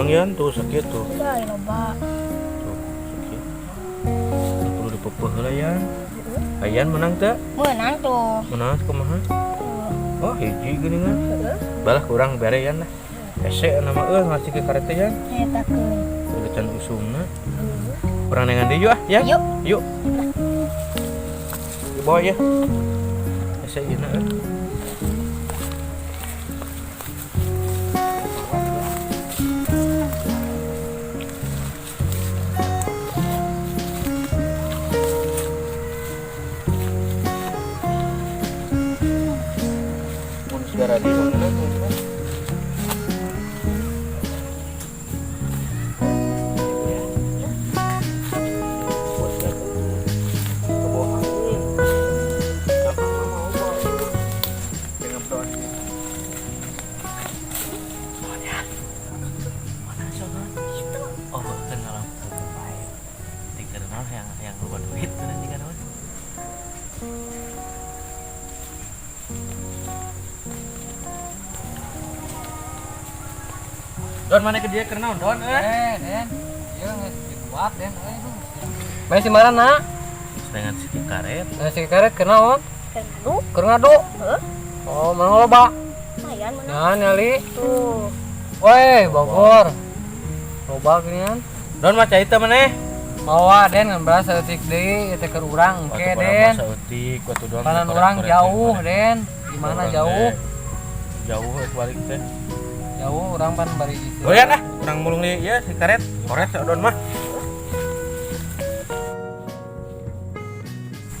Menang yan tuh sakit tuh. Udah loba. Tuh sakit. Perlu dipepeh heula yan. Ayan menang teh? Menang tuh. Menang kumaha? Oh, hiji geuningan. Heeh. Balah kurang bere yan lah. Hese nama euy ngasih ke karet teh yan. Eta keun. Udah can usumna. Kurang nengan deui ah ya. Yuk. Yuk. Dibawa ya. Hese ieu na euy. Mun saudara di mana mana? Yang lupa duit nanti kan mas. Don mana ke dia kernaon Don eh? Den, ieu geus dibuat Den euy. Main si marana? Serangan si karet. Si karet kernaon? Keur ngadu. Keur ngadu. Heeh. Oh, mana loba? Lumayan mana? Nah, nyali. Tuh. Woi, Bogor. Loba geuningan. Don mah cai teh maneh? Mawa Den ngan beras saeutik deui ieu teh keur urang engke Den. Saeutik atuh Don. Panan urang jauh Den. Di mana jauh? Jauh balik teh. Jauh urang pan bari istirahat. Oh ya lah, urang mulung deui ieu si karet. Koret si Don mah.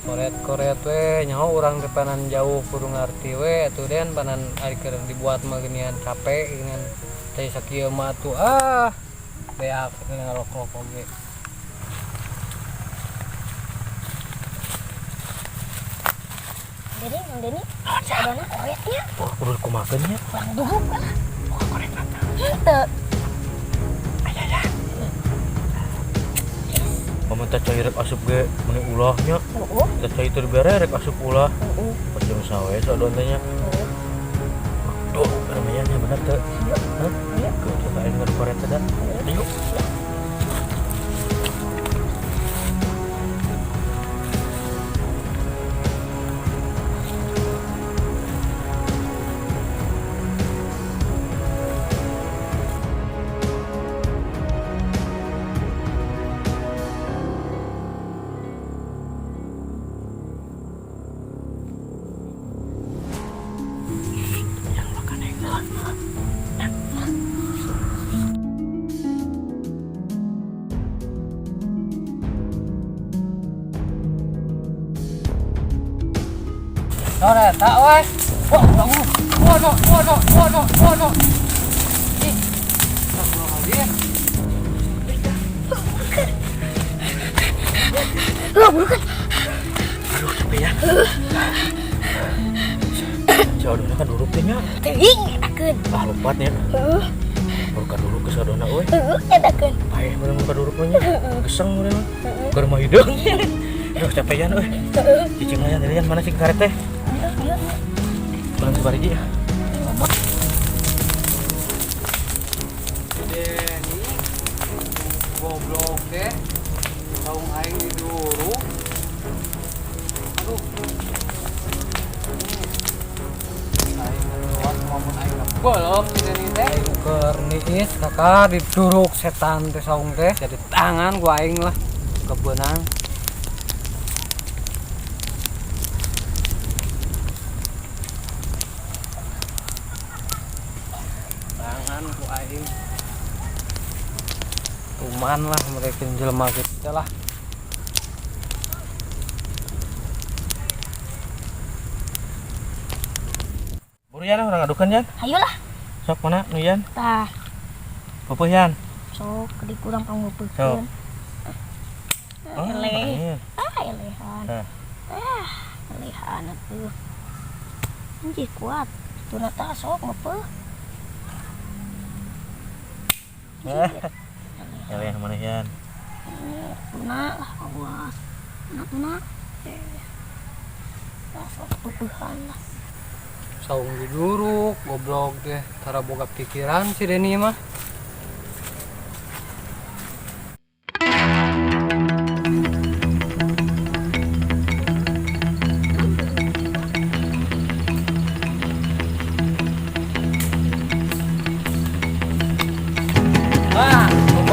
Koret-koret we nyaho urang teh panan jauh kudu ngarti we atuh Den panan ari keur dibuat mah geuningan capek geuningan teh sakieu mah atuh ah beak ngalok-lok oge. Deni, Mang Deni, sadana koretnya. Oh, kudu kumakeun nya. Urang duruk lah. Oh, koret mata. Henteu. Aya ya. Paman teh cai rek asup ge meuni ulah nya. Heeh. Teh cai teu dibere rek asup ulah. Heeh. Pas jeung sawe sadon teh nya. Heeh. Duh, lumayan nya bener teu. Hah? Ayo. Kudu teh aing koret teh da. Ayo. Sore tak weh. Wah, bangun. Waduh, waduh, waduh, waduh. Ih. Astagfirullahaladzim. Loh, bukan. Aduh, capek ya. Si Odona kan duruk teh nya. Teuing etakeun. Ah, lompat nya. Heeh. Baru kaduruk ke Sadona euy. Heeh, etakeun. Paeh meureun kaduruk mah nya. Geseng meureun mah. Keur mah hideung. Aduh, capean euy. Cicing aya dari mana sih karet teh? Pulang sebariji ya. Deni goblok teh. Saung aing diduruk. Aduh. Aing lewat momen aing belum si Deni teh. Keur niis kakak diduruk setan teh saung teh. Jadi tangan gua aing lah kebeunang. Tangan ku aing. Tuman lah mereka jelema gitu lah. Buru yan urang adukan yan. Ayolah. Sok mana nu yan? Tah. Peupeih yan. Sok di kurang pangeupekeun. Oh, Eleh. Ah, elehan. Tah. Ah, elehan atuh. Anjir kuat. Tuna tah sok ngeupeeh. Eleh mana yan? Tuna lah awas. Tuna tuna. Tah sok peupehan lah. Saung diduruk, goblok deh, tara boga pikiran si Deni mah.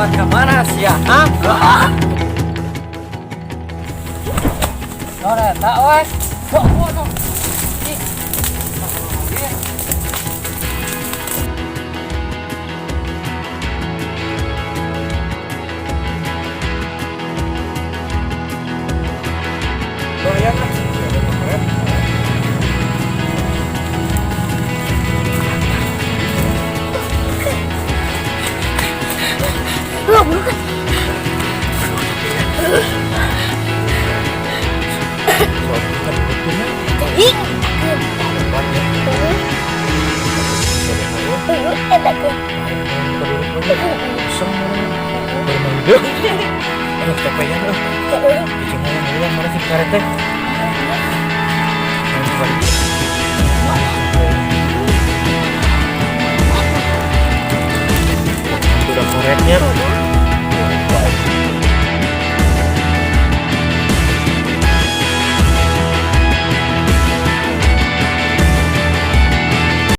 Lompat ka mana sia? Hah? Ora tak we. Wah, wah, wah. Ih. Iya. Oh iya lah. Ada karet. Lu bukan. Soal kita betulnya Ih. kuat ya. Heeh, eta ke. Keseng baru mau hidup. Aduh, capean euy. Heeh. Cicing hayang duluan mana sih karet teh? Yang balik. Udah karetnya.